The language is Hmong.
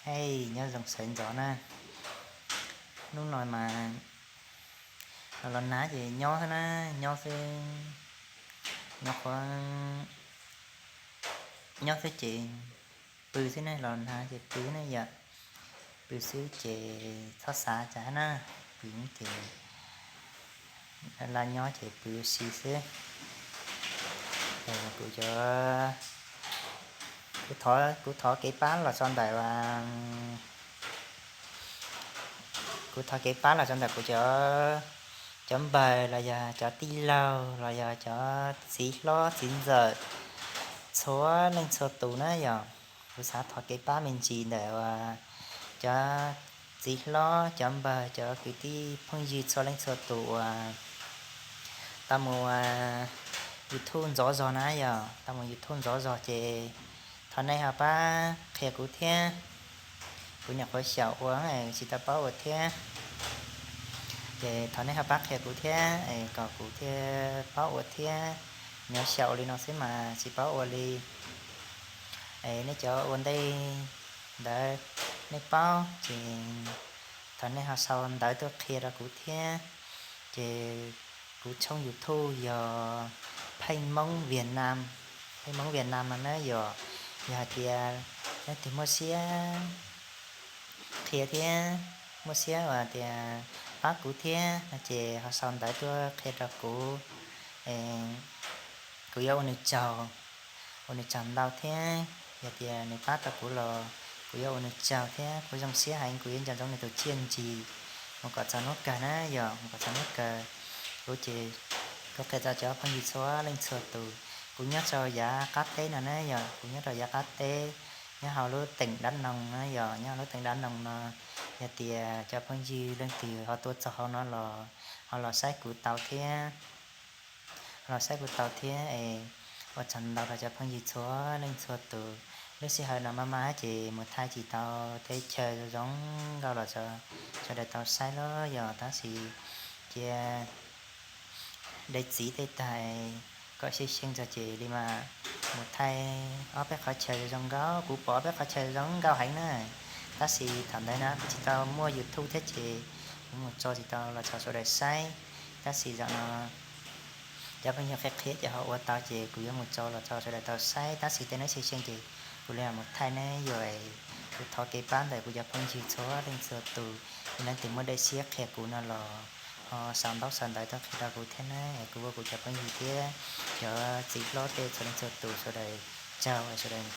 Hej, nyob zoo sawv ntxov na. Hnub no mas los los nag ces nyob xwb na, nyob xwb, nyob qhuav, nyob xwb ces pw xwb ne, los nag ces pw ne yom, pw xwb ces txhob xav cas na, pw ces la nyob ces pw ua si xwb. Kuv cov, kuv thov, kuv thov kev pab los tso ntawm, kuv thov kev pab los tso ntawm kuv cov, cov npawg los yog cov tij laug los yog cov txiv hlob txiv ntxawm txhua leej txhua tus na yom. Kuv xav thov kev pab me ntsis ntawm uas cov txiv hlob, cov npawg, cov kwv tij phooj ywg txhua leej txhua tus uas tau mus YouTube ntxov zog na yom, tau mus YouTube ntxov zog ces thov nej ho pab qhia kuv thiab. Kuv nyuam qhuav xyaum ua tsis tau paub ua thiab, ces thov nej ho pab qhia kuv thiab es kom kuv thiaj paub ua thiab. Nyuam xyaum li no xwb mas tsis paub ua li. Es nej cov ua ntej ntawd nej paub ces thov nej ho sau ntawv tuaj qhia rau kuv thiab. Ces kuv tshooj YouTube yog Pheej Hmoob Vietnam, Pheej Hmoob Vietnam no na yom. Yog hais tias leej twg muaj siab qhia thiab muaj siab uas tias pab kuv thiab no ces ho sau ntawv tuaj qhia rau kuv. Kuv yuav ua nws tsaug, ua nws tsaug ntau thiab. Yog tias nws pab tau kuv los kuv yuav ua nws tsaug thiab. Kuv zoo siab heev, kuv yuav nco ntsoov nws tus tsiaj ntsig mus kom txog hnub kawg na yom, mus kom txog hnub kawg. Kuv ces kuv qhia txog cov phooj ywg txhua leej txhua tus. Kuv nyob rau yav qab teb no na yom, kuv nyob rau yav qab teb, nyob hauv lub teem Dab Noog na yom, nyob hauv lub teem Dab Noog no. Yog tias cov phooj ywg leej twg ho tuaj txog hauv no los ho los saib kuv tau thiab, ho los saib kuv tau thiab es ua tsaug ntau rau cov phooj ywg txhua leej txhua tus. Lub sij hawm no maj maj ces mus thaij tsis tau teb chaws zoo nkauj los sawv daws tau saib los yog, tab sis cia dej txiv tej tag kom xyeej xyeej tso ces li mas mus thaij ob peb qhov chaw zoo nkauj. Kuv pom ob peb qhov chaw zoo nkauj heev na, tab sis thaum ntawd na kuv tsis tau muaj YouTube thiab ces kuv mus tso tsis tau los rau sawv daws saib. Tab sis zaum no cov phooj ywg qhia qhia ces ho ua tau ces kuv yuav mus tso los rau sawv daws tau saib, tab sis tej no xyeej xyeej ces kuv li mus thaij ne yom. Kuv thov kev pab ntawm kuv cov phooj ywg txhua leej txhua tus, yog leej twg muaj dej siab qhia kuv no los ho sau ntaub sau ntawv tuaj qhia rau kuv thiab na, es kuv ua kuv cov phooj ywg thiab cov txiv hlob tej txhua leej txhua tus sawv daws tsaug, sawv daws